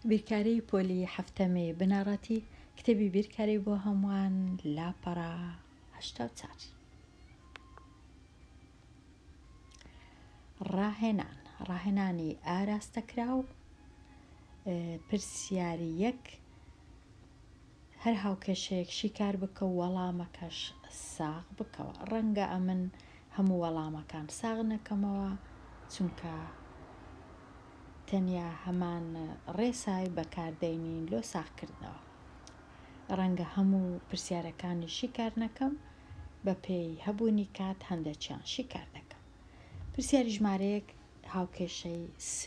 بیرکاری پۆلی حەفتەمی بنەڕەتی، کتێبی بیرکاری بۆ هەمووان، لاپەڕە 84. ڕاهێنان، ڕاهێنانی ئاراستەکراو، پرسیاری یەک، هەر هاوکێشەیەک شیکار بکە و وەڵامەکەش ساغ بکەوە. ڕەنگە ئەمن هەموو وەڵامەکان ساغ نەکەمەوە، چونکە تەنیا هەمان ڕێسای بەکاردەینین لۆ ساغکردنەوە. ڕەنگە هەموو پرسیارەکانی شیکار نەکەم، بەپێی هەبوونی کات هەندێکیان شیکار دەکەم. پرسیاری ژمارەیەک هاوکێشەی س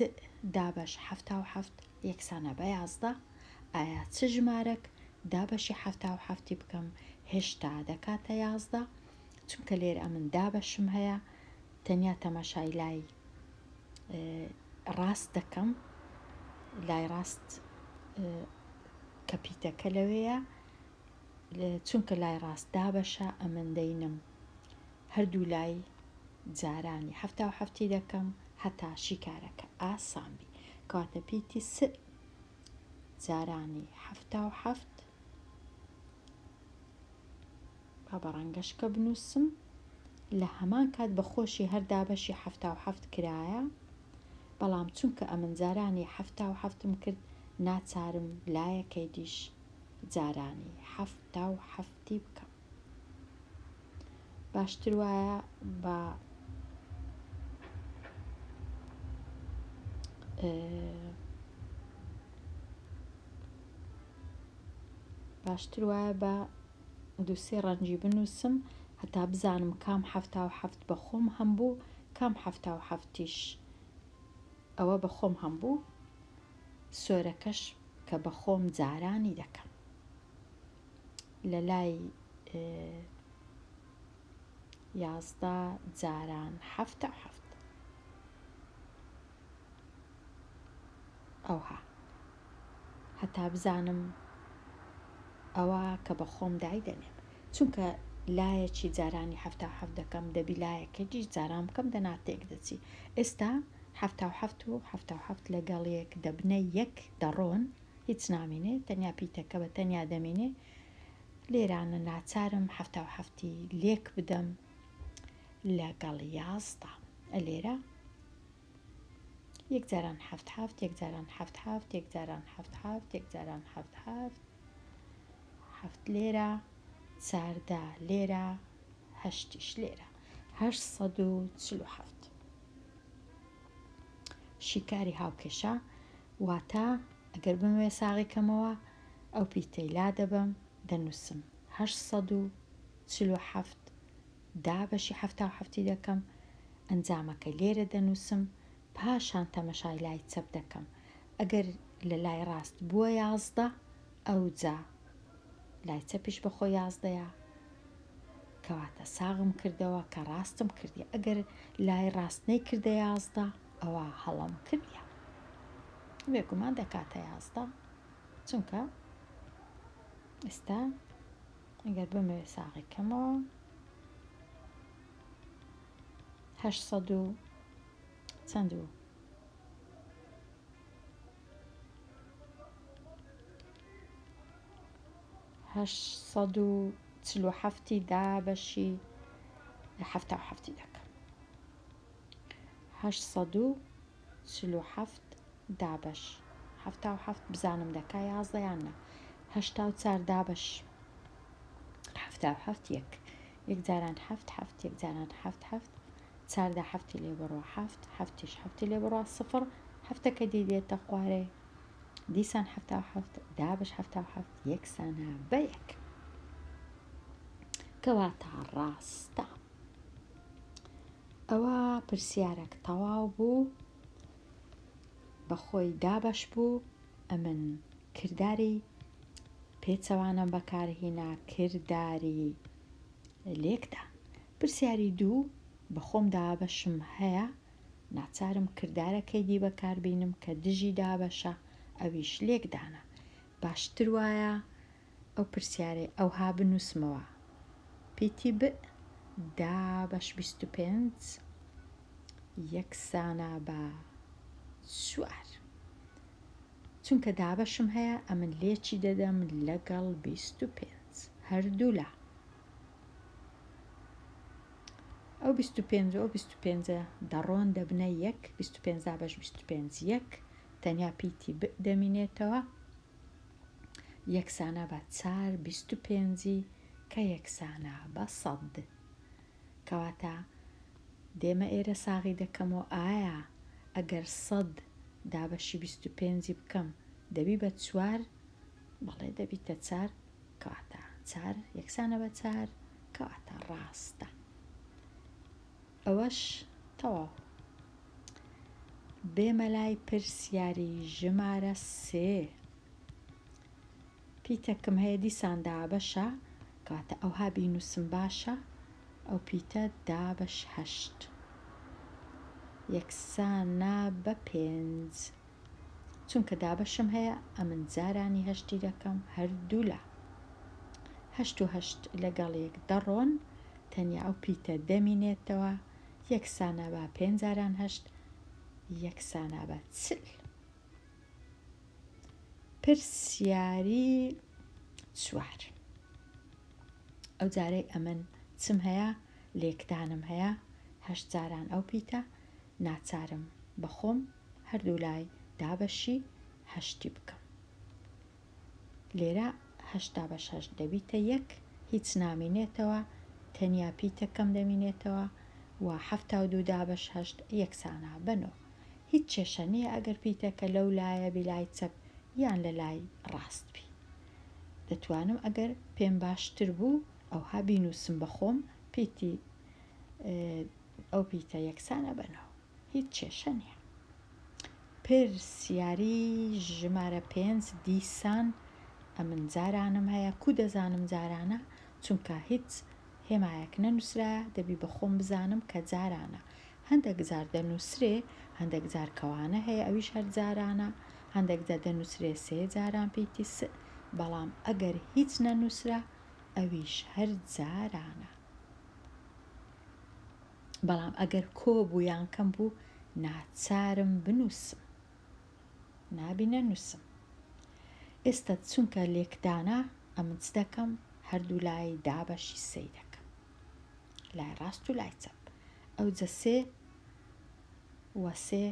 دابەش 77 یەکسانە بە 11، ئایا چ ژمارەک دابەشی 77ی بکەم هێشتا دەکاتە 11؟ چونکە لێرە ئەمن دابەشم هەیە تەنیا تەماشای لای ڕاست دەکەم، لای ڕاست کە پیتەکە لەوێیە، چونکە لای ڕاست دابەشە ئەمن دەینم هەردوو لای جارانی 77ی دەکەم هەتا شیکارەکە ئاسان بی. کەواتە پیتی س جارانی 77 با بە ڕەنگەشکە بنووسم لە هەمان کات بە خۆشی هەر دابەشی 77 کرایە، بەڵام چونکە ئەمن جارانی 77م کرد ناچارم لایەکەی دیش جارانی 77ی بکەم. باشتر وایە بە باشتر وایە بە دوو سێ ڕەنگی بنووسم هەتا بزانم کام 77 بە خۆم هەم بوو کام 77یش ئەوە بە خۆم هەم بوو، سۆرەکەش کە بە خۆم جارانی دەکەم لە لای 11 جاران 77 ئەوها هەتا بزانم ئەوە کە بە خۆم دایدەنێم، چونکە لایەکی جارانی 77 دەکەم دەبی لایەکەی جاران بکەم دەنا تێک دەچی. ئێستا 77 و 77 لەگەڵ یەک دەبنە یەک دەڕۆن، هیچ نامینێ، تەنیا پیتەکە بە تەنیا دەمینێ. لێرانە ناچارم 77ی لێک بدەم لەگەڵ 11. لێرە یەک جاران حەفت حەفت، یەک جاران حەفت حەفت، یەک جاران حەفت حەفت، یەک جاران حەفت حەفت، حەفت لێرە، 14 لێرە، هەشتیش لێرە، 847. شیکاری هاوکێشە واتە ئەگەر بمەوێ ساغی کەمەوە ئەو پیتەی لا دەبەم دەنووسم 847 دابەشی 77ی دەکەم، ئەنجامەکە لێرە دەنووسم، پاشان تەمەشای لای چەپ دەکەم، ئەگەر لە لای ڕاست بووە 11 ئەوجا لای چەپیش بە خۆی 11یە، کەواتە ساغم کردەوە کە ڕاستم کردیە. ئەگەر لای ڕاست نەیکردە 11 ئەوە هەڵەم کردیە. بێگومان دەکاتە 11، چونکە ئێستا ئەگەر بمەوێ ساغی کەمەوە 800 و چەند بوو؟ 847ی دابەشی 77ی دەکەم. 847 دابەش 77 بزانم دەکا 11 یان نا. 84 دابەش 77 یەک، یەک جاران حەفت حەفت، یەک جاران حەفت حەفت، 14 حەفتی لێ بڕوا حەفت، حەفتیش حەفتی لێ بڕوا سفر، حەفتەکە دی دێتە خوارێ، دیسان 77 دابەش 77 یەکسانە بە یەک. کەواتە ڕاستە. ئەوە پرسیارەک تەواو بوو، بەخۆی دابەش بوو. ئەمن کرداری پێچەوانەم بەکارهینا، کرداری لێکدان. پرسیاری دوو بەخۆم دابەشم هەیە، ناچارم کردارەکەی دی بەکاربینم کە دژی دابەشە، ئەویش لێکدانە. باشتر وایە ئەو پرسیارەی ئەوها بنووسمەوە، پیتی ب دابەش 25 یەکسانە بە چوار. چونکە دابەشم هەیە ئەمن لێکی دەدەم لەگەڵ 25 هەردوولا. ئەو 25 و ئەو 25 دەڕۆن دەبنە یەک، 25 دابەش 25 یەک، تەنیا پیتی ب دەمینێتەوە یەکسانە بە چار 25 کە یەکسانە بە سەد. کەواتە دێمە ئێرە ساغی دەکەمەوە ئایا ئەگەر سەد دابەشی 25ی بکەم دەبی بە چوار؟ بەڵێ دەبیتە چار. کەواتە چار یەکسانە بە چار، کەواتە ڕاستە. ئەوەش تەواو. بێمە لای پرسیاری ژمارە سێ. پیتەکم هەیە دیسان دابەشە، کەواتە ئەوها بینووسم باشە، ئەو پیتە دابەش هەشت یەکسانە بە پێنج. چونکە دابەشم هەیە ئەمن جارانی هەشتی دەکەم هەردوولا هەشت و هەشت لەگەڵ یەک دەڕۆن تەنیا ئەو پیتە دەمینێتەوە یەکسانە بە پێنج جاران هەشت یەکسانە بە چل. پرسیاری چوار ئەو جارەی ئەمن چم هەیە لێکدانم هەیە هەشت جاران ئەو پیتە ناچارم بەخۆم هەردوولای دابەشی هەشتی بکەم لێرە هەشت دابەش هەشت دەبیتە یەک هیچ نامینێتەوە تەنیا پیتەکەم دەمینێتەوە و 72 دابەش هەشت یەکسانە بە نۆ هیچ کێشە نییە ئەگەر پیتەکە لەو لایە بی لای چەپ یان لە لای ڕاست بی دەتوانم ئەگەر پێم باشتر بوو ئەوها بینووسم بە خۆم پیتی ئەو پیتە یەکسانە بە نۆ هیچ کێشە نییە. پرسیاری ژمارە پێنج دیسان ئەمن جارانم هەیە کو دەزانم جارانە چونکە هیچ هێمایەک نەنووسرایە دەبی بە خۆم بزانم کە جارانە هەندێک جار دەنووسرێ هەندێک جار کەوانە هەیە ئەویش هەر جارانە هەندێک جار دەنووسرێ سێ جاران پیتی س بەڵام ئەگەر هیچ نەنووسرا ئەویش هەر جارانە. بەڵام ئەگەر کۆ بوو یان کەم بوو ناچارم بنووسم نابی نەنووسم ئێستا چونکە لێکدانە ئەمن چ دەکەم هەردوو لای دابەشی سێی دەکەم لای ڕاست و لای چەپ ئەوجە سێ و سێ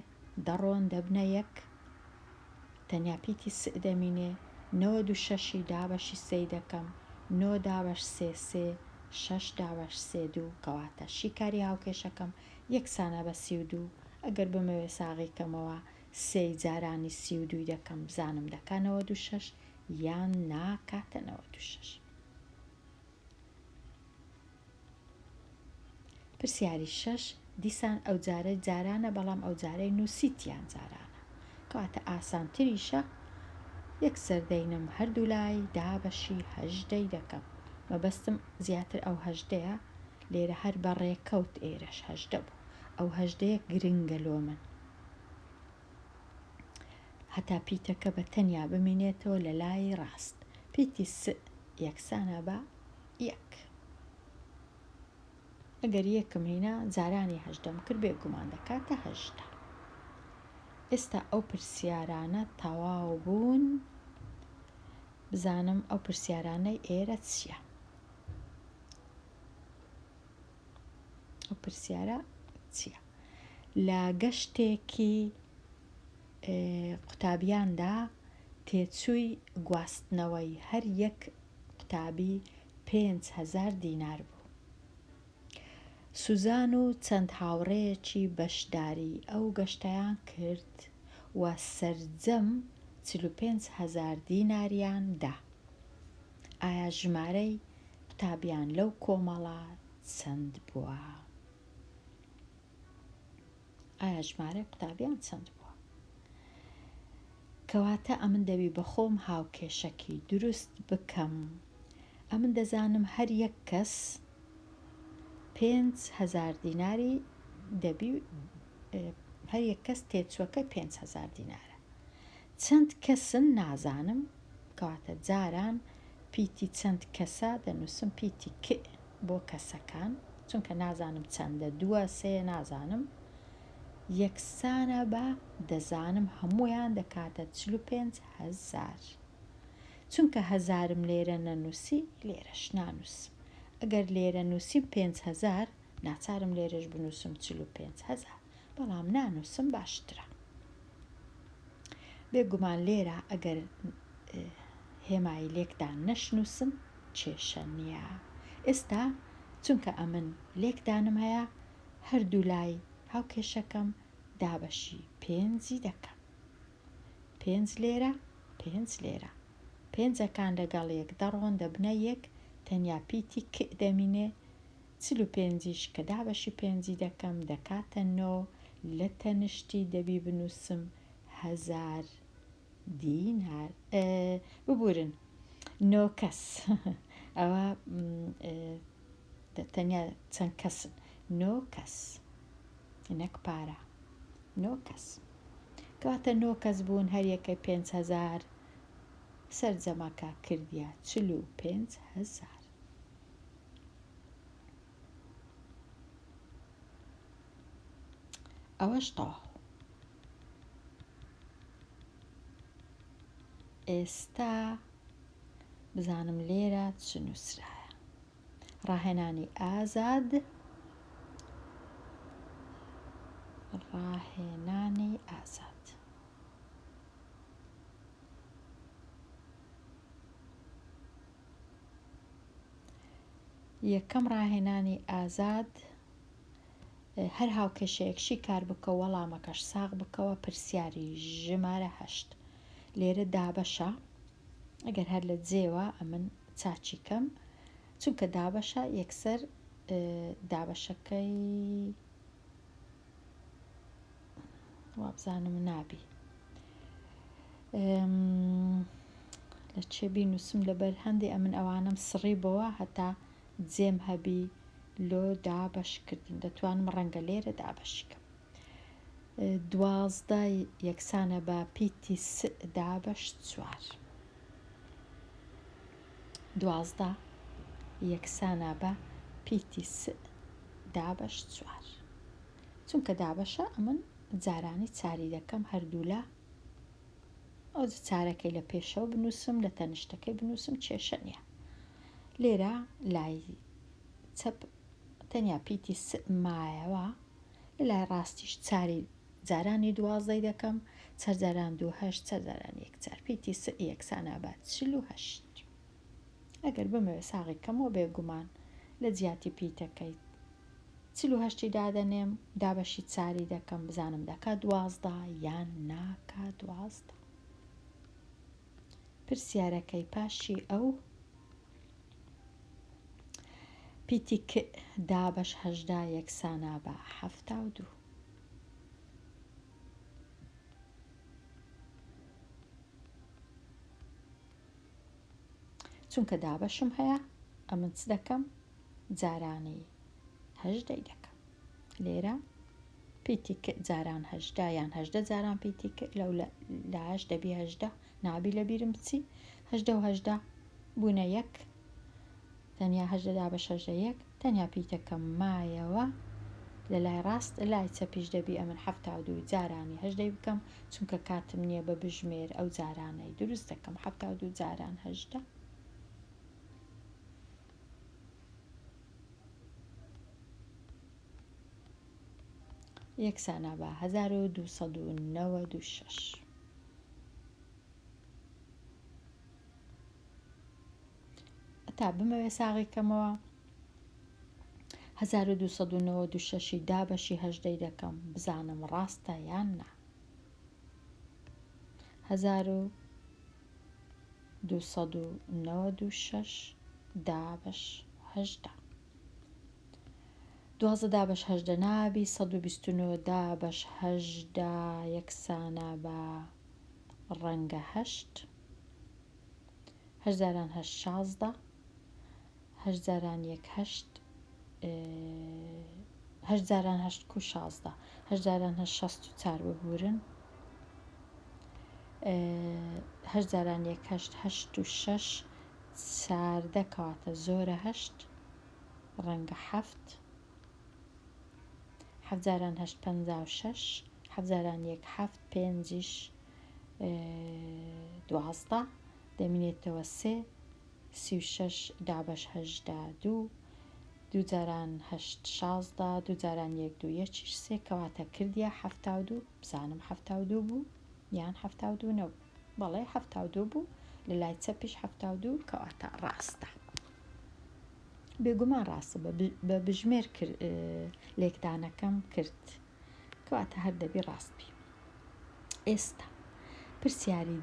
دەڕۆن دەبنە یەک تەنیا پیتی سئ دەمینێ، 96 ی دابەشی سێی دەکەم، نۆ دابەش سێ سێ، شەش دابەش سێ دوو، کەواتە شیکاری هاوکێشەکەم یەکسانە بە 32، ئەگەر بمەوێ ساغی کەمەوە سێی جارانی 32 ی دەکەم بزانم دەکا 96 یان ناکاتە 96. پرسیاری شەش، دیسان ئەوجارە جارانە بەڵام ئەوجارەی نووسیتیان جارانە کەواتە ئاسانتریشە یەکسەر دەینم هەردوولای دابەشی هەژدەی دەکەم مەبەستم زیاتر ئەو هەژدەیە لێرە هەر بە ڕێکەوت ئێرەش هەژدە بوو ئەو هەژدەیە گرنگە لۆ من هەتا پیتەکە بە تەنیا بمینێتەوە لە لای ڕاست پیتی س یەکسانە بە یەک. ئەگەر یەکم هینا جارانی هەژدەم کرد بێگومان دەکاتە 18. ئێستا ئەو پرسیارانە تەواو بوون بزانم ئەو پرسیارانەی ئێرە چییە؟ ئەو پرسیارە چییە؟ لە گەشتێکی قوتابیاندا تێچووی گواستنەوەی هەر یەک قوتابی 5000 دینار بوو. سوزان و چەند هاوڕێیەکی بەشداری ئەو گەشتەیان کرد و سەرجەم 45 هەزار دیناریان دا. ئایا ژمارەی قوتابیان لەو کۆمەڵە چەند بووە؟ ئایا ژمارەی قوتابیان چەند بووە؟ کەواتە ئەمن دەبی بەخۆم هاوکێشەکی دروست بکەم. ئەمن دەزانم هەر یەک کەس 5000 دیناری دەبی هەر یەک کەس تێچووەکەی 5000 دینارە. چەند کەسن نازانم کەواتە جاران پیتی چەند کەسە دەنووسم پیتی ک بۆ کەسەکان چونکە نازانم چەندە دووە سێ نازانم. یەکسانە بە دەزانم هەموویان دەکاتە 45 هەزار. چونکە هەزارم لێرە نەنووسی لێرەش نانووسم. ئەگەر لێرە نووسیم 5000 ناچارم لێرەش بنووسم 45 هەزار. بەڵام نانووسم باشترە. بێگومان لێرە ئەگەر هێمای لێکدان نەشنووسم کێشە نییە. ئێستا چونکە ئەمن لێکدانم هەیە هەردوو لای هاوکێشەکەم دابەشی پێنجی دەکەم. پێنج لێرە، پێنج لێرە. پێنجەکان لەگەڵ یەک دەڕۆن دەبنە یەک، تەنیا پیتی ک دەمینێ. 45یش کە دابەشی پێنجی دەکەم دەکاتە نۆ، لە تەنشتی دەبی بنووسم هەزار دینار ببورن نۆ کەس ئەوە تەنیا چەند کەسن نۆ کەس نەک پارە نۆ کەس کەواتە نۆ کەس بوون هەر یەکەی 5هزار سەرجەمەکە کردیا 45 هەزار. ئەوەش تەواو. ئێستا بزانم لێرە چ نووسرایە. ڕاهێنانی ئازاد، ڕاهێنانی ئازاد. یەکەم ڕاهێنانی ئازاد هەر هاوکێشەیەک شیکار بکە و وەڵامەکەش ساغ بکەوە پرسیاری ژمارە هەشت لێرە دابەشە ئەگەر هەر لە جێوە ئەمن چاچی کەم چونکە دابەشە یەکسەر دابەشەکەی وابزانم نابی لە چێ بینوسم لەبەر هەندێ ئەمن ئەوانەم سڕی بۆوە هەتا جێم هەبی لۆ دابەشکردن دەتوانم ڕەنگە لێرە دابەشی کەم 12 یەکسانە بە پیتی س دابەش چوار 12 یەکسانە بە پیتی س دابەش چوار چونکە دابەشە ئەمن جارانی چاری دەکەم هەردوولا ئەوجە چارەکەی لە پێشەوە بنووسم لە تەنیشتەکەی بنووسم کێشە نییە. لێرە لای چەپ تەنیا پیتی س مایەوە لە لای ڕاستیش چاری جارانی دوازدەی دەکەم چەر جاران دوو هەشت چەر جاران یەک چار پیتی س یەکسانە بە 48 ئەگەر بمەوێ ساغی کەمەوە بێگومان لە جیاتی پیتەکەی 48ی دادەنێم دابەشی چاری دەکەم بزانم دەکا 12 یان ناکا 12 پرسیارەکەی پاشی ئەو پیتی ک دابەش 18 یەکسانە بە 72. چونکە دابەشم هەیە ئەمن چ دەکەم جارانی هەژدەی دەکەم لێرە پیتی ک جاران هەژدە یان هەژدە جاران پیتی ک لەو لاش دەبی هەژدە نابی لە بیرم بچی هەژدە و هەژدە بوونە یەک تەنیا هەژدە دابەش هەژدە یەک تەنیا پیتەکەم مایەوە لە لای ڕاست لای چەپیش دەبی ئەمن 72 جارانی هەژدەی بکەم چونکە کاتم نییە بە بژمێر ئەو جارانەی دروست دەکەم 72 جاران هەژدە یەکسانە بە 1296. تا بمەوێ ساغی کەمەوە 1296 دابەشی هەژدەی دەکەم بزانم ڕاستە یان نا. 1296 دابەش هەژدە 12 دابەش هەژدە نابی 129 دابەش هەژدە یەکسانە بە ڕەنگە هەشت هەشت جاران هەشت 16 هەشت جاران یەک هەشت هەشت جاران هەشت کو 16 هەشت جاران هەشت 64 ببورن هەشت جاران یەک هەشت هەشت و شەش چاردە کەواتە زۆرە هەشت ڕەنگە حەفت. حەفت جاران هەشت 56، حەفت جاران یەک حەفت، پێنجیش 12، دەمینێتەوە سێ، 36 دابەش 18 دوو، دوو جاران هەشت 16، دوو جاران یەک دوو یەکیش سێ، کەواتە کردیە 72. بزانم 72 بوو یان 72 نەبوو؟ بەڵێ 72 بوو، لە لای چەپیش 72، کەواتە ڕاستە. بێگومان ڕاستە، بە بژمێر لێکدانەکەم کرد، کەواتە هەر دەبی ڕاست بی. ئێستا پرسیاری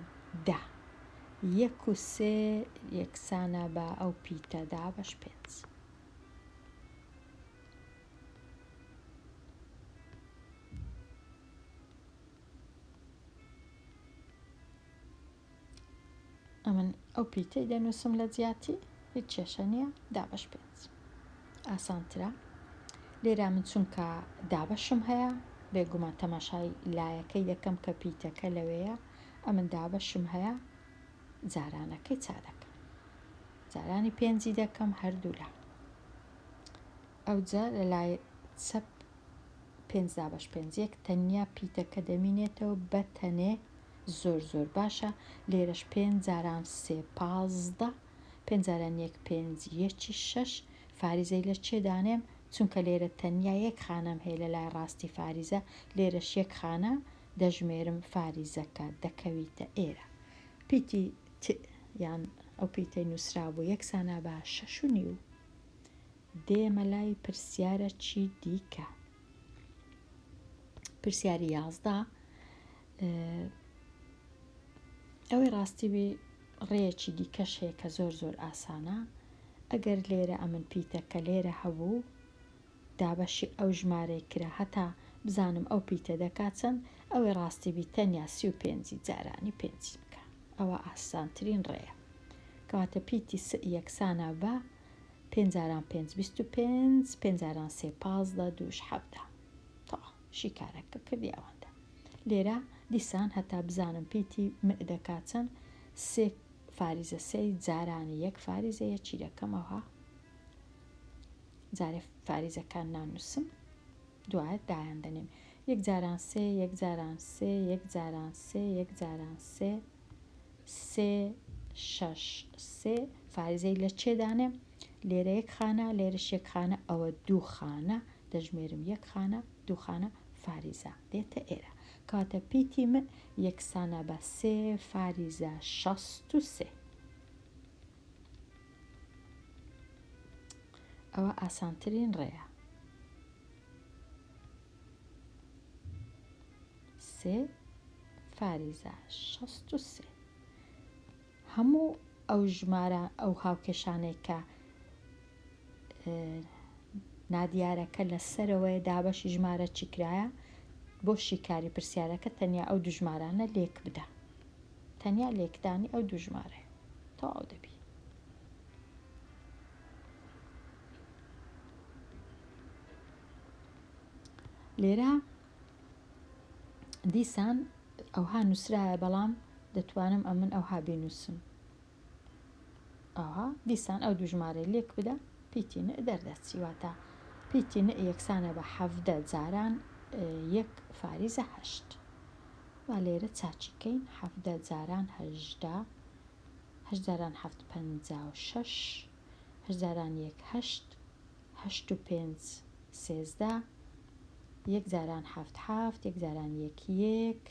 دە، یەک و سێ یەکسانە بە ئەو پیتە دابەش پێنج. ئەمن ئەو پیتەی دەنووسم لە جیاتی، هیچ کێشە نییە، دابەش پێنج ئاسانترە. لێرە من چونکە دابەشم هەیە، بێگومان تەماشای لایەکەی دەکەم کە پیتەکە لەوێیە. ئەمن دابەشم هەیە، جارانەکەی چا دەکەم، جارانی پێنجی دەکەم هەردوولا. ئەوجا لە لای چەپ پێنج دابەش پێنج یەک، تەنیا پیتەکە دەمینێتەوە بە تەنێ. زۆر زۆر باشە. لێرەش پێنج جاران سێ 15، پێنج جاران یەک پێنج، یەکی شەش. فاریزەی لە چێ دانێم؟ چونکە لێرە تەنیا یەک خانەم هەیە لە لای ڕاستی فاریزە، لێرەش یەک خانە دەژمێرم، فاریزەکە دەکەویتە ئێرە. پیتی ت یان ئەو پیتەی نووسرابوو یەکسانە بە شەش و نیو. دێمە لای پرسیارەکی دیکە، پرسیاری 11. ئەوەی ڕاستی بی ڕێیەکی دیکەش هەیە کە زۆر زۆر ئاسانە. ئەگەر لێرە ئەمن پیتەکە لێرە هەبوو دابەشی ئەو ژمارەی کرا هەتا بزانم ئەو پیتە دەکات چەند، ئەوەی ڕاستی بی تەنیا 35ی جارانی پێنجی بکە، ئەوە ئاسانترین ڕێیە. کەواتە پیتی س یەکسانە بە پێنج جاران پێنج 25، پێنج جاران سێ 15، دووش 17. تەواو شیکارەکە کردی ئەوەندە. لێرە دیسان هەتا بزانم پیتی م دەکات چەند، سێ فاریزە سێی جارانی یەک فاریزە یەکی دەکەم. ئەوها جارێ فاریزەکان نانووسم، دوایە دایان دەنێم. یەک جاران سێ، یەک جاران سێ، یەک جاران سێ، یەک جاران سێ، سێ شەش سێ. فاریزەی لە چێ دانێم؟ لێرە یەک خانە، لێرەش یەک خانە، ئەوە دوو خانە دەژمێرم، یەک خانە دوو خانە، فاریزە دێتە ئێرە. کەواتە پیتی م یەکسانە بە سێ فاریزە 63. ئەوە ئاسانترین ڕێیە. سێ فاریزە 63. هەموو ئەو ژمارە ئەو هاوکێشانەی کە نادیارەکە لە سەرەوەیە دابەشی ژمارە چی کرایە، بۆ شیکاری پرسیارەکە تەنیا ئەو دوو ژمارانە لێک بدە، تەنیا لێکدانی ئەو دوو ژمارەیە تەواو دەبی. لێرە دیسان ئەوها نووسرایە، بەڵام دەتوانم ئەمن ئەوها بینووسم. ئەوها دیسان ئەو دوو ژمارەی لێک بدە، پیتی ن دەردەچی. واتە پیتی ن یەکسانە بە 17 جاران یەک فاریزە هەشت. با لێرە چاچی کەین. 17 جاران 18، هەشت جاران حەفت 56، هەشت جاران یەک هەشت، هەشت و پێنج 13، یەک جاران حەفت حەفت، یەک جاران یەک یەک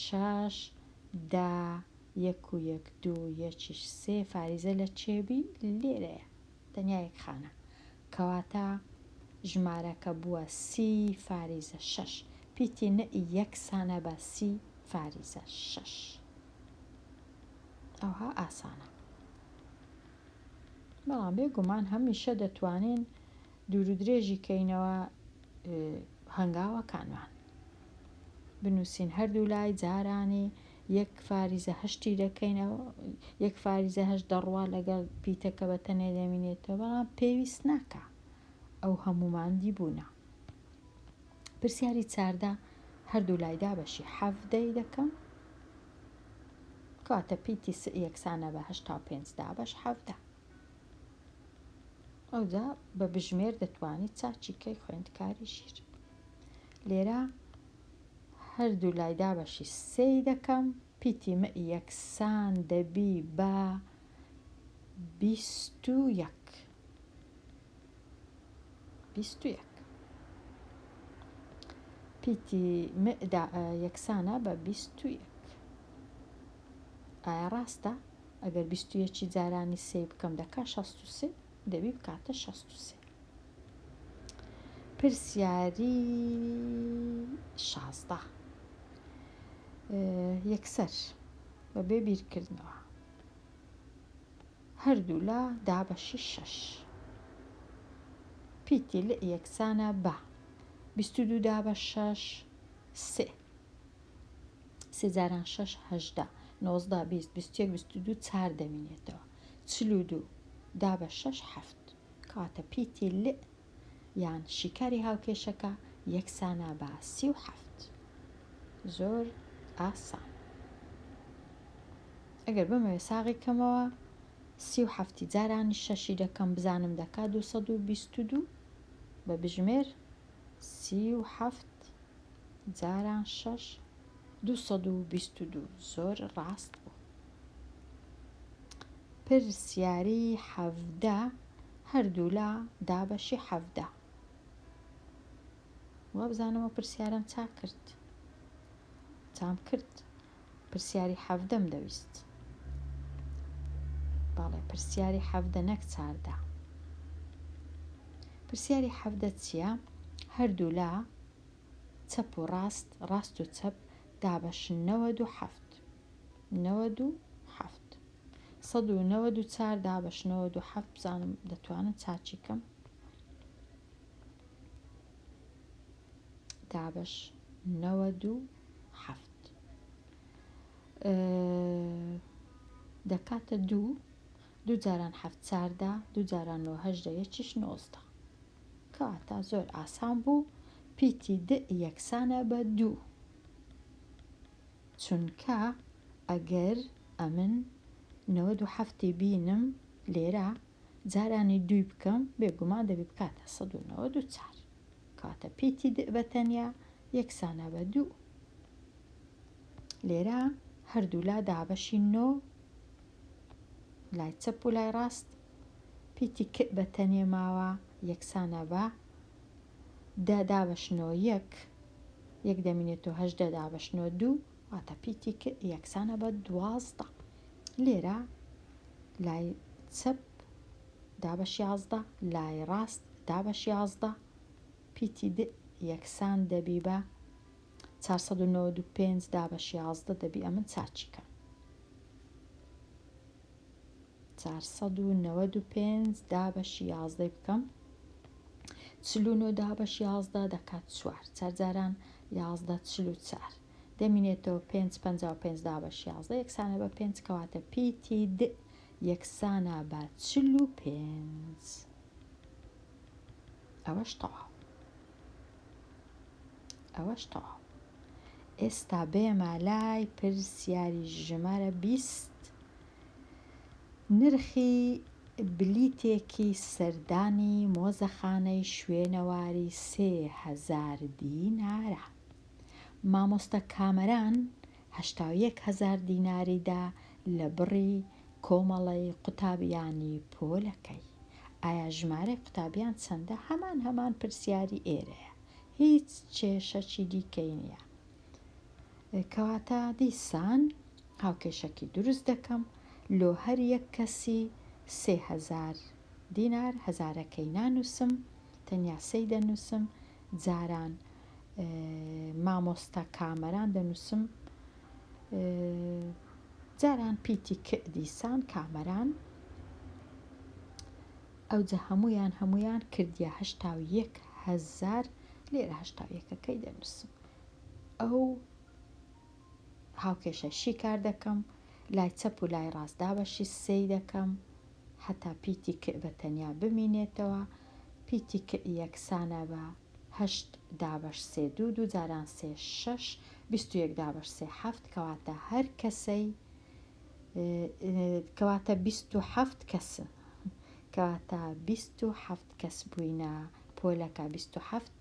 شەش، دە، یەک و یەک دوو، یەکیش سێ. فاریزە لە چێبی لێرەیە، تەنیا یەک خانە، کەواتە ژمارەکە بووە سی فاریزە شەش. پیتی ن یەکسانە بە سی فاریزە شەش. ئەوها ئاسانە، بەڵام بێگومان هەمیشە دەتوانین دوور و درێژی کەینەوە هەنگاوەکانمان بنووسین. هەردوو لای جارانی یەک فاریزە هەشتی دەکەینەوە، یەک فاریزە هەشت دەڕوا لەگەڵ پیتەکە بە تەنێ دەمینێتەوە، بەڵام پێویست ناکا ئەو هەمووماندی بوونە. پرسیاری 14، هەردوو لای دابەشی حەڤدەی دەکەم، کەواتە پیتی س یەکسانە بە 85 دابەش 17. ئەوجا بە بژمێر دەتوانی چاچی کەی خوێندکاری ژیر. لێرە هەردوو لای دابەشی سێی دەکەم، پیتی م یەکسان دەبی بە 21. 21. پیتی م دا یەکسانە بە 21. ئایا ڕاستە؟ ئەگەر 21 جارانی سێی بکەم دەکا 63، دەبی بکاتە 63. پرسیاری 16 یەکسەر بەبێ بیرکردنەوە هەردوولا دابەشی شەش پیتی ل یەکسانە بە 22 دابەش شەش سێ سێ جاران شەش 18 19 20 21 22 چار دەمینێتەوە 42 دابەش شەش حەفت کەواتە پیتی ل یان شیکاری هاوکێشەکە یەکسانە بە 37. زۆر ئاسان. ئەگەر بمەوێ ساغی کەمەوە 37 جارانی شەشی دەکەم بزانم دەکا 222 بە بژمێر 37 جاران شەش 222 زۆر ڕاست بوو. پرسیاری 17 هەردوولا دابەشی 17. وابزانم ئەو پرسیارەم چاک کرد. چام کرد. پرسیاری حەڤدەم دەویست. بەڵێ پرسیاری 17 نەک 14. پرسیاری 17 چییە؟ هەردوولا چەپ و ڕاست، ڕاست و چەپ دابەش 97. 97. 194 دابەش 97 بزانم دەتوانم چاکی کەم. دابەش 97 دەکاتە دوو دوو جاران حەفت چاردە دوو جاران نۆ هەژدە یەکیش 19 کەواتە زۆر ئاسان بوو پیتی د یەکسانە بە دوو چونکە ئەگەر ئەمن 97 بینم لێرە جارانی دووی بکەم بێگومان دەبی بکاتە 194 کەواتە پیتی د بە تەنیا یەکسانە بە دوو. لێرە هەردوولا دابەشی نۆ لای چەپ و لای ڕاست پیتی ک بە تەنێ ماوە یەکسانە بە دە دابەش نۆ یەک یەک دەمینێتەوە هەژدە دابەش نۆ دوو واتە پیتی ک یەکسانە بە 12. لێرە لای چەپ دابەش 11 لای ڕاست دابەش 11 پیتی د یەکسان دەبی بە 495 دابەش 11 دەبی ئەمن چاکی کەم. 495 دابەش 11 بکەم 49 دابەش 11 دەکات چوار چار جاران 11 44 دەمینێتەوە 5 55 دابەش 11 یەکسانە بە 5 کەواتە پیتی د یەکسانە بە 45. ئەوەش تەواو ئەوەش تەواو. ئێستا بێمە لای پرسیاری ژمارە 20. نرخی بلیتێکی سەردانی مۆزەخانەی شوێنەواری 3000 دینارە. مامۆستا کامەران 81000 دیناری دا لە بڕی کۆمەڵەی قوتابیانی پۆلەکەی. ئایا ژمارەی قوتابیان چەندە؟ هەمان هەمان پرسیاری ئێرەیە، هیچ کێشەکی دیکەی نییە. کەواتە دیسان هاوکێشەکی دروست دەکەم لۆ هەر یەک کەسی 3000 دینار، هەزارەکەی نانووسم تەنیا سێی دەنووسم، جاران مامۆستا کامەران دەنووسم، جاران پیتی ک دیسان کامەران. ئەوجا هەمویان هەمویان کردیە 81000 لێرە 81ەکەی دەنووسم. ئەو هاوکێشە شیکار دەکەم، لای چەپ و لای ڕاست دابەشی سێی دەکەم حتا پیتی ک بە تەنیا بمینێتەوە. پیتی ک یەکسانە بە هەشت دابەش سێ دوو دوو جاران سێ شەش 21 دابەش سێ حەفت کەواتە هەر کەسەی کەواتە 27 کەسن کەواتە 27 کەس بووینە پۆلەکە 27.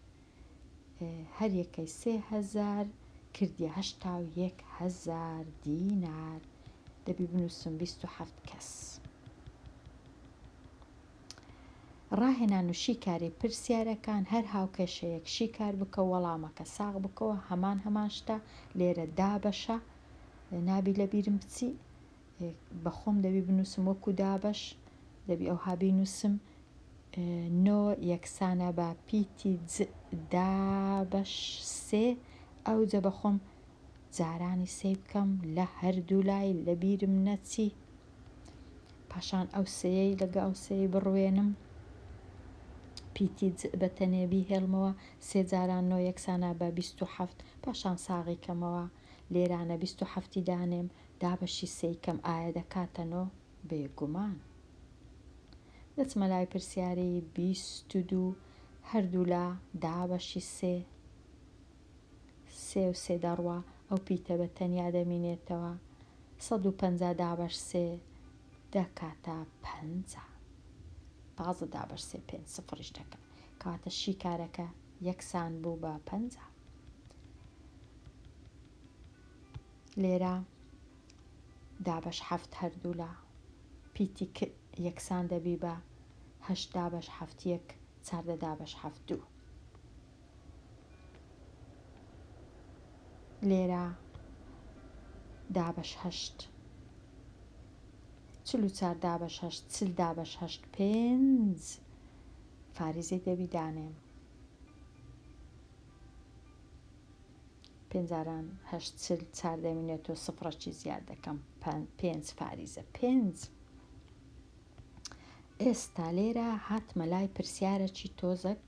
هەر یەکەی 3000 کردیە 81 هەزار دینار دەبی بنووسم 27 کەس. ڕاهێنان و شیکاری پرسیارەکان هەر هاوکێشەیەک شیکار بکە و وەڵامەکە ساغ بکەوە هەمان هەمان شتە لێرە دابەشە نابی لەبیرم بچی بەخۆم دەبی بنووسم وەکو دابەش دەبی ئەوها بینووسم نۆ یەکسانە بە پیتی ج دابەش سێ ئەوجە بەخۆم جارانی سێی بکەم لە هەردوو لای لەبیرم نەچی پاشان ئەو سێیەی لەگە ئەو سێی بڕوێنم پیتی ج بە تەنێ بیهێڵمەوە سێ جاران نۆ یەکسانە بە 27 پاشان ساغی کەمەوە لێرانە 27 دانێم دابەشی سێی کەم ئایا دەکاتە نۆ؟ بێگومان. دەچمە لای پرسیاری 22 هەردوولا دابەشی سێ سێ و سێ دەڕوا ئەو پیتە بە تەنیا دەمینێتەوە 150 دابەش سێ دەکاتە 50 15 دابەش سێ پێنج سفڕیش دەکا کەواتە شیکارەکە یەکسان بوو بە 50. لێرە دابەش حەفت هەردوولا پیتی ک یەکسان دەبی بە هەشت دابەش حەفت یەک 14 دابەش حەفت دوو. لێرە دابەش هەشت 44 دابەش هەشت 40 دابەش هەشت پێنج فاریزەی دەبی دانێم. پێنج جاران هەشت 40 چار دەمینێتەوە سفرەکی زیاد دەکەم پێنج فاریزە پێنج. ئێستا لێرە هاتمە لای پرسیارەکی تۆزەک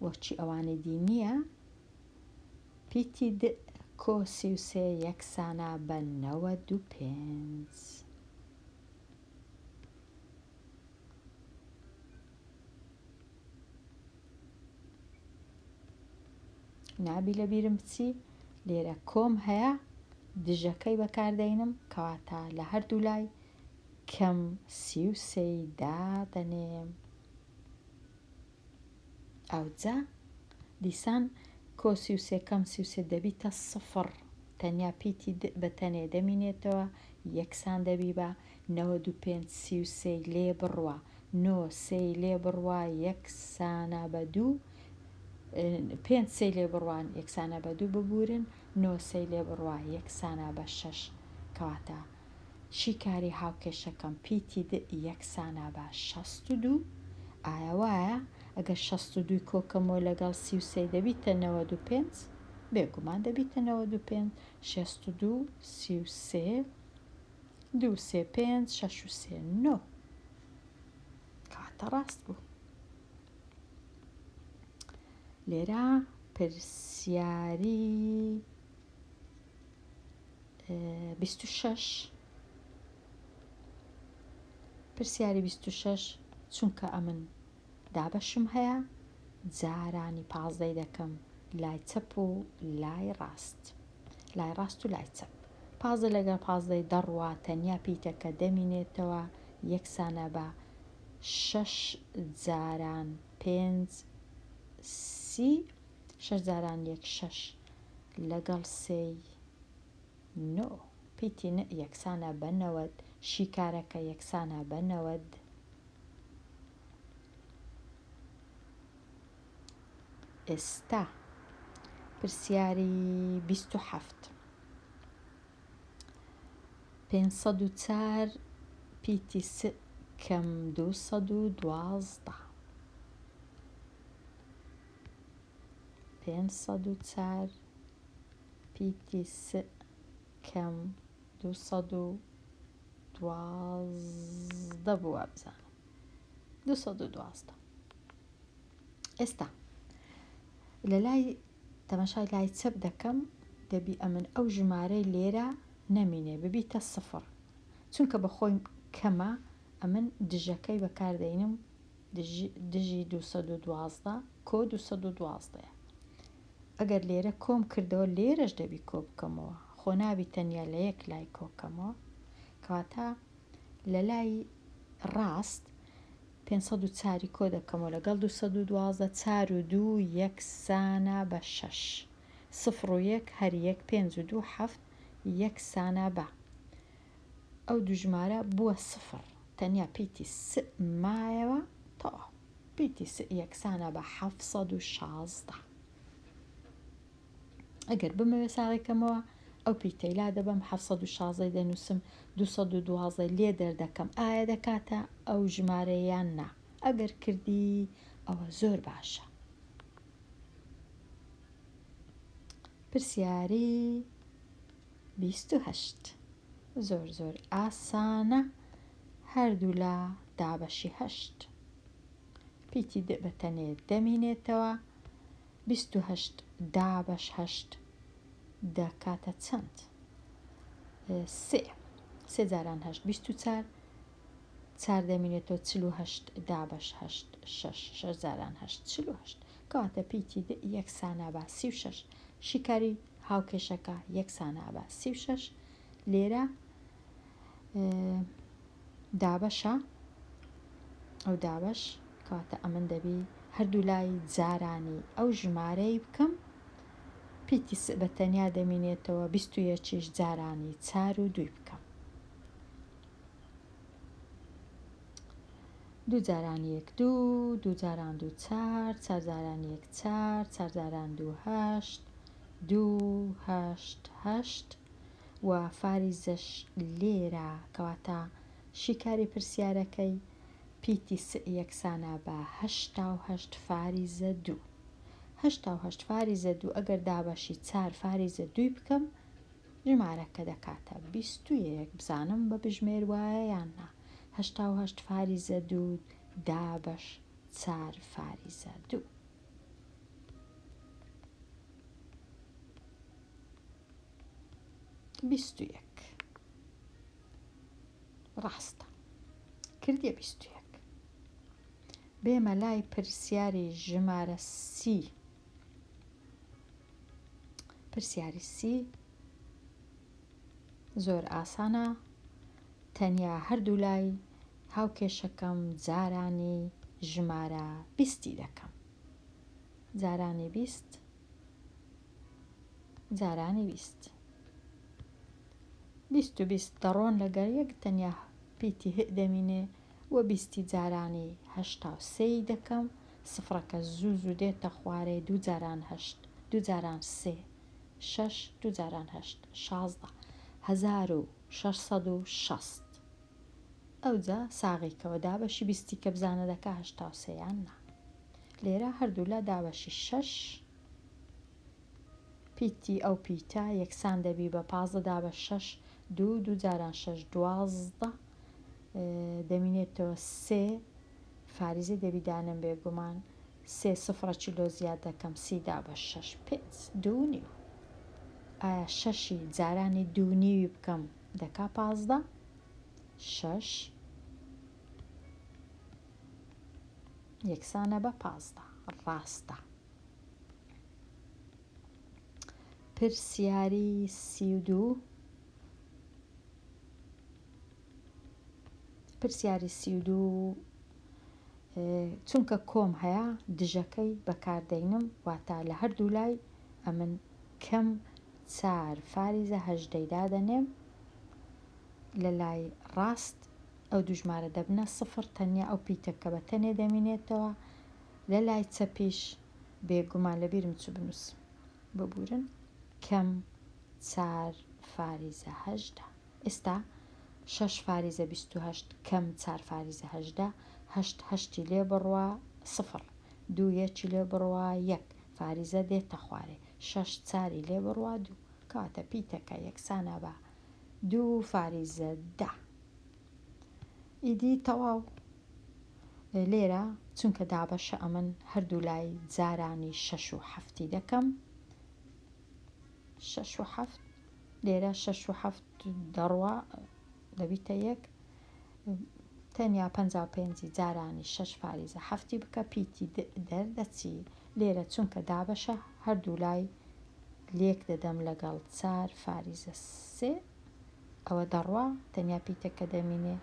وەچی ئەوانەی دی نییە پیتی د کۆ 33 یەکسانە بە 95. نابی لە بیرم بچی لێرە کۆم هەیە دژەکەی بەکاردەینم کەواتە لە هەردوو لای کەم 33ی دادەنێم. ئەوجا دیسان کۆ 33 کەم 33 دەبیتە سفڕ تەنیا پیتی د بە تەنێ دەمینێتەوە یەکسان دەبی بە 95 33ی لێ بڕوا نۆ سێی لێ بڕوا یەکسانە بە دوو پێنج سێی لێ بڕوان یەکسانە بە دوو ببورن نۆ سێی لێ بڕوا یەکسانە بە شەش کەواتە شیکاری هاوکێشەکەم پیتی د یەکسانە بە 62 ئایا وایە؟ ئەگەر 62ی کۆکەمەوە لەگەڵ 33 دەبیتە 95؟ بێگومان دەبیتە 95 62 33 دوو سێ پێنج شەش و سێ نۆ کەواتە ڕاست بوو. لێرە پرسیاری 26 پرسیاری 26 چونکە ئەمن دابەشم هەیە جارانی پازدەی دەکەم لای چەپ و لای ڕاست لای ڕاست و لای چەپ 15 لەگەڵ پازدەی دەڕوا تەنیا پیتەکە دەمینێتەوە یەکسانە بە شەش جاران پێنج سی شەش جاران یەک شەش لەگەڵ سێی نۆ پیتی ن یەکسانە بە 90 شیکارەکە یەکسانە بە 90. ئێستا پرسیاری 27 504 پیتی س کەم 212 504 پیتی س کەم 212 بوو وابزانم 212. ئێستا لە لای تەماشای لای چەپ دەکەم دەبی ئەمن ئەو ژمارەی لێرە نەمینێ ببیتە سفر چونکە بە خۆی کەمە ئەمن دژەکەی بەکاردەینم دژی 212 کۆ 212 ئەگەر لێرە کۆم کردەوە لێرەش دەبی کۆ بکەمەوە خۆ نابی تەنیا لە یەک لای کۆکەمەوە کەواتە لە لای ڕاست. 504 ی کۆ دەکەمەوە لەگەڵ 212، چار و دوو یەکسانە بە شەش. سفر و یەک هەر یەک، پێنج و دوو حەفت یەکسانە بە. ئەو دوو ژمارە بووە سفر، تەنیا پیتی س مایەوە، تەواو. پیتی س یەکسانە بە 716. ئەگەر بمەوێ ساغی کەمەوە ئەو پیتەی لا دەبەم 716 دەنووسم 212 لێ دەردەکەم ئایا دەکاتە ئەو ژمارەیە یان نا ئەگەر کردی ئەوە زۆر باشە. پرسیاری 28 زۆر زۆر ئاسانە هەردوولا دابەشی هەشت پیتی د بە تەنێ دەمینێتەوە 28 دابەش هەشت دەکاتە چەند؟ سێ سێ جاران هەشت 24 چار دەمینێتەوە 48 دابەش هەشت شەش شەش جاران هەشت 48 کەواتە پیتی د یەکسانە بە 36 شیکاری هاوکێشەکە یەکسانە بە 36 لێرە دابەشە ئەو دابەش کەواتە ئەمن دەبی هەردوو لای جارانی ئەو ژمارەی بکەم پیتی س بە تەنیا دەمینێتەوە 21یش جارانی چار و دووی بکەم دوو جاران یەک دوو دوو جاران دوو چار چار جاران یەک چار چار جاران دوو هەشت دوو هەشت هەشت و فاریزەش لێرە کەواتە شیکاری پرسیارەکەی پیتی س یەکسانە بە 88 فاریزە دوو 88 فاریزە دوو ئەگەر دابەشی چار فاریزە دووی بکەم ژمارەکە دەکاتە 21 بزانم بە بژمێر وایە یان نا 88 فاریزە دوو دابەش چار فاریزە دوو. 21 ڕاستە کردیە 21 بێمە لای پرسیاری ژمارە سی پرسیاری سی زۆر ئاسانە تەنیا هەردوو لای هاوکێشەکەم جارانی ژمارە بیستی دەکەم جارانی بیست جارانی بیست بیست و بیست دەڕۆن لەگەر یەک تەنیا پیتی هئ دەمینێ و بیستی جارانی هەشتا و سێی دەکەم سفرەکە زوو زوو دێتە خوارێ دوو جاران هەشت دوو جاران سێ شەش دوو جاران هەشت 16 1660 ئەوجا ساغیکەوە دابەشی بیستی کە بزانە دەکا 83 یان نا لێرە هەردوولا دابەشی شەش پیتی ئەو پیتە یەکسان دەبی بە 15 دابەش شەش دوو دوو جاران شەش 12 دەمینێتەوە سێ فاریزەی دەبی دانم بێگومان سێ سفرە چیلۆ زیاد دەکەم سی دابەش شەش پێنج دوو نیو ئایا شەشی جارانی دوو نیوی بکەم دەکا 15 شەش یەکسانە بە 15 ڕاستە پرسیاری 32 پرسیاری 32 چونکە کۆم هەیە دژەکەی بەکاردەینم واتا لە هەردوو لای ئەمن کەم چار فاریزە هەژدەی دادەنێم لە لای ڕاست ئەو دوو ژمارە دەبنە سفر تەنیا ئەو پیتە کە بە تەنێ دەمینێتەوە لە لای چەپیش بێگومان لە بیرم چوو بنووسم ببورن کەم چار فاریزە هەژدە ئێستا شەش فاریزە 28 کەم چار فاریزە هەژدە هەشت هەشتی لێ بڕوا سفر دوو یەکی لێ بڕوا یەک فاریزە دێتە خوارێ شەش چاری لێ بڕوا دوو کەواتە پیتەکە یەکسانە بە دوو فاریزە دە ئیدی تەواو لێرە چونکە دابەشە ئەمن هەردوو لای جارانی شەش و حەفتی دەکەم شەش و حەفت لێرە شەش و حەفت دەڕوا دەبیتە یەک تەنیا 55 جارانی شەش فاریزە حەفتی بکە پیتی دەردەچی لێرە چونکە دابەشە هەردوو لای لێک دەدەم لەگەڵ چار فاریزە سێ ئەوە دەڕوا تەنیا پیتەکە دەمینێ.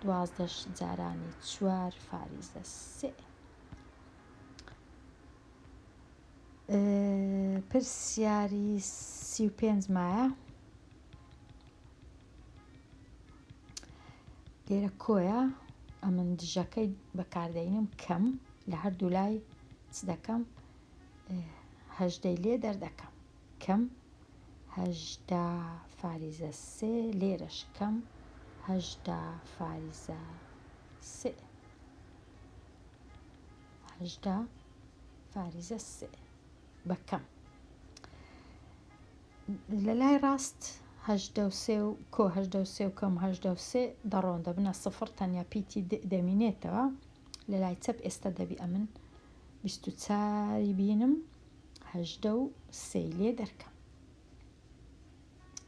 دوازدەش جارانی چوار فاریزە سێ. پرسیاری 35 مایە. لێرە کۆیە ئەمن دژەکەی بەکاردەینم کەم لە هەردوو لای چ دەکەم هەژدەی لێ دەردەکەم کەم 18 فاریزە سێ لێرەش کەم 18 فاریزە سێ 18 فاریزە سێ بە کەم لە لای ڕاست 18 و سێ و کۆ 18 و سێ و کەم 18 و سێ دەڕۆن دەبنە سفر تەنیا پیتی دەمینێتەوە. لە لای چەپ ئێستا دەبی ئەمن 24 بینم 18 و سێی لێ دەرکەم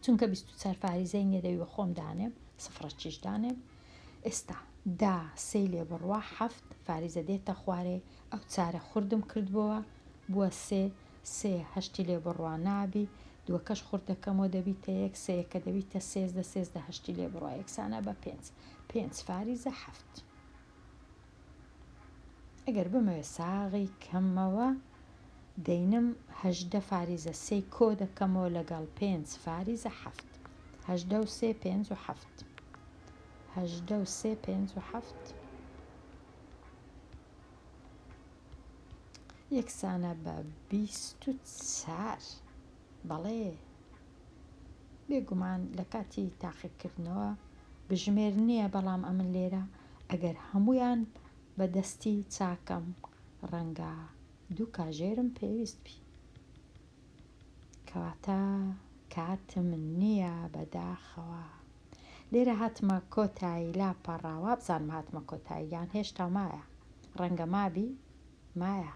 چونکە 24 فاریزەی نییە دەبی بە خۆم دانێم سفرە چیش دانێم. ئێستا دا سێی لێ بڕوا حەفت فاریزە دێتە خوارێ ئەو چارە خوردم کردبەوە بووە سێ سێ هەشتی لێ بڕوا نابی دووەکەش خورد دەکەمەوە دەبیتە یەک سێیەکە دەبیتە 13 13 هەشتی لێ بڕوا یەکسانە بە پێنج پێنج فاریزە حەفت. ئەگەر بمەوێ ساغی کەمەوە دەینم 18 فاریزە سێی کۆ دەکەمەوە لەگەڵ پێنج فاریزە حەفت 18 و سێ پێنج و حەفت 18 و سێ پێنج و حەفت یەکسانە بە 24. بەڵێ بێگومان لە کاتی تاقیکردنەوە بژمێر نییە، بەڵام ئەمن لێرە ئەگەر هەمویان بە دەستی چاکەم ڕەنگە دوو کاژێرم پێویست بی. کەواتە کاتم نییە بەداخەوە. لێرە هاتمە کۆتایی لاپەڕە، وابزانم هاتمە کۆتایی یان هێشتا مایە، ڕەنگە مابی مایە.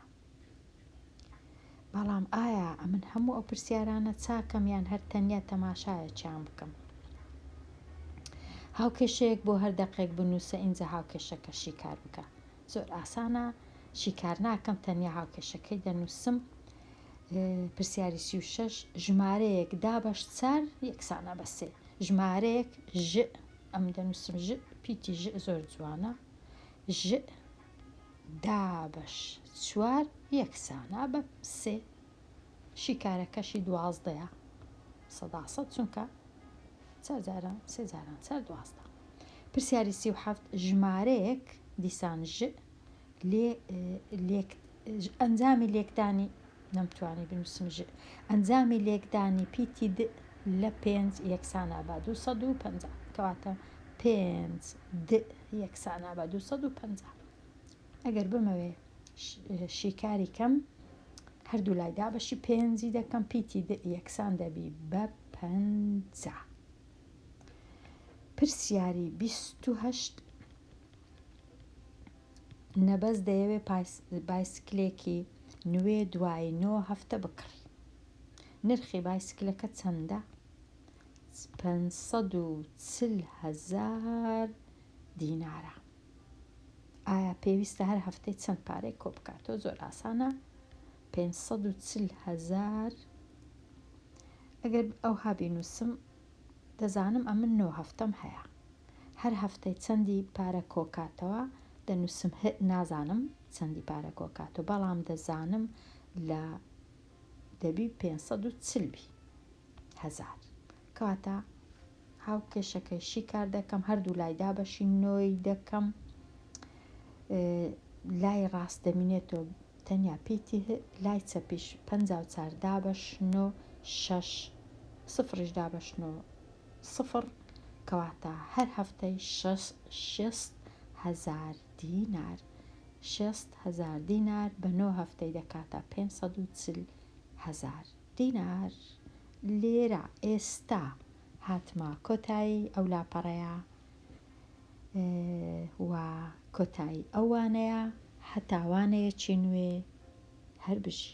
بەڵام ئایا ئەمن هەموو ئەو پرسیارانە چاکەم یان هەر تەنیا تەماشایەکیان بکەم؟ هاوکێشەیەک بۆ هەر دەقێک بنووسە ئینجا هاوکێشەکە شیکار بکە. زۆر ئاسانە، شیکار ناکەم تەنیا هاوکێشەکەی دەنووسم. پرسیاری 36 ژمارەیەک دابەش چار یەکسانە بە سێ. ژمارەیەک ژ ئەم دەنووسم ژ پیتی ژ زۆر جوانە ژ دابەش چوار یەکسانە بە سێ. شیکارەکەشی دوازدەیە سەدا سەد چونکە چار جاران سێ جاران چار 12. پرسیاری 37 ژمارەیەک دیسان ژ لێ لێک ئەنجامی لێکدانی نەمتوانی بنووسم ژ ئەنجامی لێکدانی پیتی د لە پێنج یەکسانە بە 250. کەواتە پێنج د یەکسانە بە 250. ئەگەر بمەوێ شیکاری کەم هەردوو لای دابەشی پێنجی دەکەم پیتی د یەکسان دەبی بە 50. پرسیاری 28 نەبەز دەیەوێ بایسکلێکی نوێ دوای نۆ هەفتە بکڕی. نرخی بایسکلەکە چەندە؟ 540 هەزار دینارە. ئایا پێویستە هەر هەفتەی چەند پارەی کۆ بکاتەوە؟ زۆر ئاسانە 540 هەزار ئەگەر ئەوها بینووسم دەزانم ئەمن نۆ هەفتەم هەیە هەر هەفتەی چەندی پارە کۆکاتەوە دەنووسم هە نازانم چەندی پارە کۆکاتەوە بەڵام دەزانم لە دەبی 540 بی هەزار. کەواتە هاوکێشەکەی شیکار دەکەم هەردوو لای دابەشی نۆی دەکەم لای ڕاست دەمینێتەوە تەنیا پیتی لای چەپیش 54 دابەش نۆ شەش سفریش دابەش نۆ سفر. کەواتە هەر هەفتەی 60 هەزار دینار 60 هەزار دینار بە نۆ هەفتەی دەکاتە 540 هەزار دینار. لێرە ئێستا هاتمە کۆتایی ئەو لاپەڕەیە و کۆتایی ئەو وانەیە هەتا وانەیەکی نوێ هەر بژی.